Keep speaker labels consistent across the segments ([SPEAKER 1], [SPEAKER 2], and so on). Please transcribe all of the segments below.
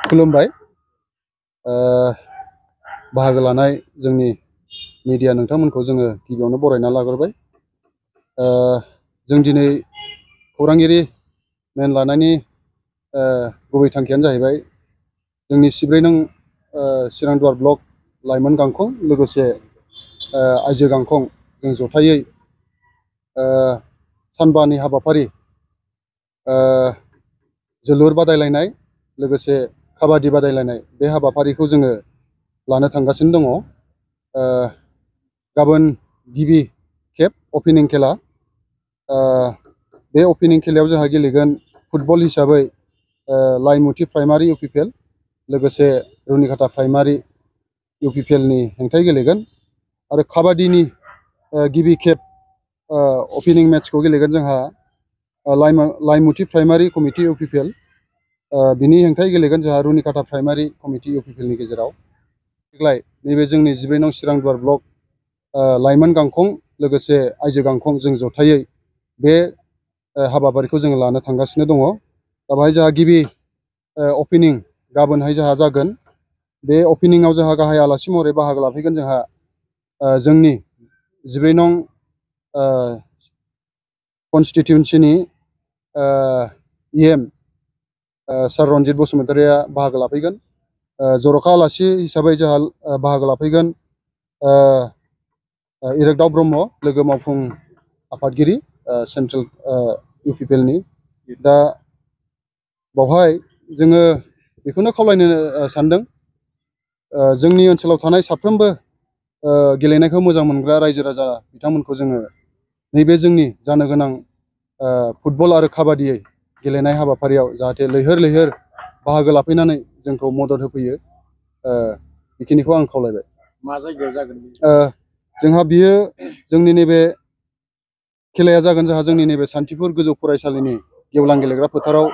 [SPEAKER 1] खुलुमबाय बाहागो लानाय जोंनि मीडिया नोंथांमोनखौ जोङो गिबियावनो बरायना लाग्रोबाय। जों दिनै खौरांगिरि मेल लानायनि गुबै थांखियानो जाहैबाय जोंनि 14 नं चिरांदुवार ब्लक लाइमोन गांखं लोगोसे आइजो गांखं जों जथायै सानबानि हाबाफारि जोलुर बादायलायनाय लोगोसे काबादि बादायलायनाय बे हाबाफारिखौ जोङो लानो थांगासिनो दङ। गाबोन गिबि खेब अपेनिं खेला। बे अपेनिं खेलायाव जोंहा गेलेगोन फुटबल हिसाबै लाइमुथि प्राइमारि इउपिपिएल लोगोसे रुनिकाटा प्राइमारि इउपिपिएलनि हेंथायै गेलेगोन आरो काबादिनि गिबि खेब अपेनिं मेट्सखौ गेलेगोन जोंहा लाइमुथि प्राइमारि कमिटि इउपिपिएल बिनि हेंथायै गेलेगोन जोंहा रुनिकाटा प्राइमारि कमिटि इउपिपिएलनि गेजेराव। देग्लाय नैबे जोंनि 14 नं चिरांदुवार ब्लक लाइमोन गांखं लोगोसे आइजो गांखं जों जथायै बे हाबाफारिखौ जोङो लानो थांगासिनो दङ। दा बेहाय जोंहा गिबि अपेनिं गाबोनहाय जोंहा जागोन। बे अपेनिंआव जोंहा गाहाय आलासि महरै बाहागो लाफैगोन जोंहा जोंनि 14 नं कन्स्टिटिउन्सिनि EM सार रन्जित बसुमतारिया बाहागो लाफैगोन। जर'खा आलासि हिसाबै जोंहा बाहागो लाफैगोन इराग्दाव ब्रह्म लोगो मावफुं आफादगिरि सेन्ट्रेल इउपिपिएलनि। दा बावहाय जोङो बेखौनो खावलायनो सानदों जोंनि ओनसोलाव थानाय साफ्रोमबो गेलेनायखौ मोजां मोनग्रा रायजो राजा बिथांमोनखौ जोङो नैबे जोंनि जानो गोनां फुटबल आरो काबादि गेलेनाय हाबाफारियाव जाहाथे लैहोर लैहोर बाहागो लाफैनानै जोंखौ मदद होफैयो बेखिनिखौ आं खावलायबाय।
[SPEAKER 2] मा जायगायाव जागोन?
[SPEAKER 1] जोंहा बियो जोंनि नैबे खेलाया जागोन जोंहा जोंनि नैबे सान्थिफुर गोजौ फरायसालिनि गेवलां गेलेग्रा फोथाराव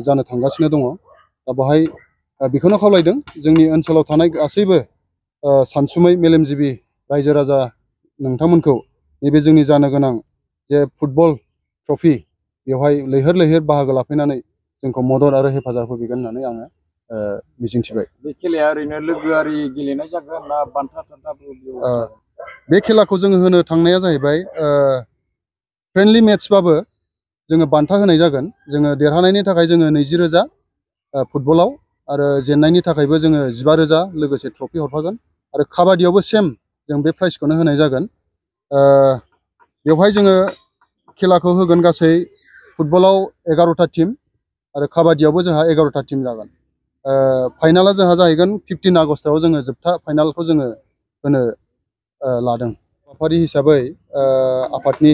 [SPEAKER 1] जानो थांगासिनो दङ। दा बेहाय बेखौनो खावलायदों जोंनि ओनसोलाव थानाय गासैबो सानसुमै मेलेमजिबि रायजो राजा नोंथांमोनखौ नैबे जोंनि जानो गोनां जे फुटबल ट्रफि बेवहाय लैहोर लैहोर बाहागो लाफैनानै जोंखौ मदद आरो हेफाजाब होफैगोन होननानै आङो मिजिंथिबाय।
[SPEAKER 2] बे खेलाया ओरैनो लोगोआरि गेलेनाय जागोन ना बान्था थान्थाबो?
[SPEAKER 1] बे खेलाखौ जोङो होनो थांनाया जाहैबाय फ्रेन्डलि मेट्सबाबो जोङो बान्था होनाय जागोन। जोङो देरहानायनि थाखाय जोङो 20,000 फुटबलाव आरो जेननायनि थाखायबो जोङो 15,000 लोगोसे ट्रफि हरफागोन आरो काबादियावबो सेम जों बे प्राइजखौनो होनाय जागोन। बेवहाय जोङो खेलाखौ होगोन गासै फुटबलाव 11टा टीम आरो काबादियावबो जोंहा 11टा टीम जागोन। फाइनाला जोंहा जाहैगोन 15 आगस्टआव जोङो जोबथा फाइनालखौ जोङो होनो लादों। हाबाफारि हिसाबै आफादनि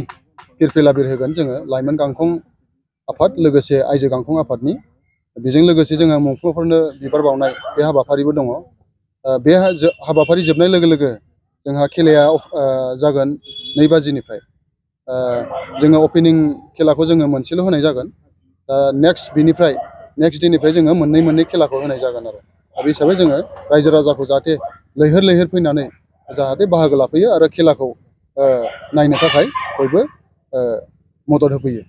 [SPEAKER 1] फिरफिला बिरहोगोन जोङो लाइमोन गांखं आफाद लोगोसे आइजो गांखं आफादनि। बेजों लोगोसे जोङो मुंख्लंफोरनो बिबार बावनाय बे हाबाफारिबो दङ। बे हाबाफारि जोबनाय लोगो लोगो जोंहा खेलाया जागोन 2 बाजिनिफ्राय। जोङो अपेनिं खेलाखौ जोङो मोनसेल' होनाय जागोन। नेक्स्ट दिननिफ्राय जोङो मोननै खेलाखौ होनाय जागोन आरो बे हिसाबै जोङो रायजो राजाखौ जाहाथे लैहोर लैहोर फैनानै जाहाथे बाहागो लाफैयो आरो खेलाखौ नायनो थाखाय बयबो मदद होफैयो।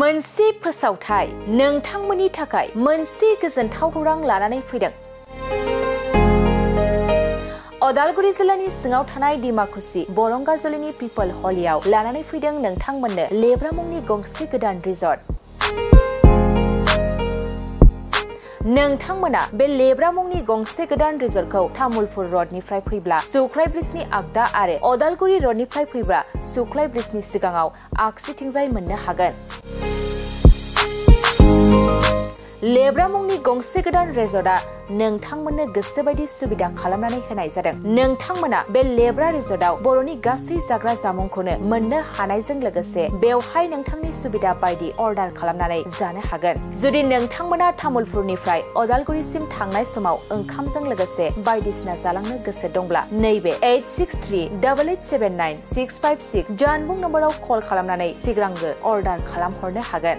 [SPEAKER 3] मोनसे फोसावथाय नोंथांमोननि थाखाय मोनसे गोजोनथाव खौरां लानानै फैदों। अदालगुरि जिल्लानि सिङाव थानाय डिमाकुसि बरंगाजुलिनि पिपल हलियाव लानानै फैदों नोंथांमोननो लेब्रा मुंनि गंसे गोदान रिजर्ट। नोंथांमोना बे लेब्रा मुंनि गंसे गोदान रिजर्टखौ तामुलपुर रडनिफ्राय फैब्ला सुख्लाय ब्रिजनि आगदा आरो अदालगुरि रडनिफ्राय फैब्ला सुख्लाय ब्रिजनि सिगाङाव आगसिथिंजाय मोननो हागोन। लेब्रा मुंनि गंसे गोदान रिजर्टआ नोंथांमोननो गोसोबायदि सुबिदा खालामनानै होनाय जादों। नोंथांमोना बे लेब्रा रिजर्टआव बर'नि गासै जाग्रा जामुंखौनो मोननो हानायजों लोगोसे बेवहाय नोंथांनि सुबिदा बायदि अर्डार खालामनानै जानो हागोन। जुदि नोंथांमोना तामुलपुरनिफ्राय अदालगुरिसिम थांनाय समाव ओंखामजों लोगोसे बायदिसिना जालांनो गोसो दंब्ला नैबे 8638879656 जानबुं नम्बराव कल खालामनानै सिगांग्रो अर्डार खालामहरनो हागोन।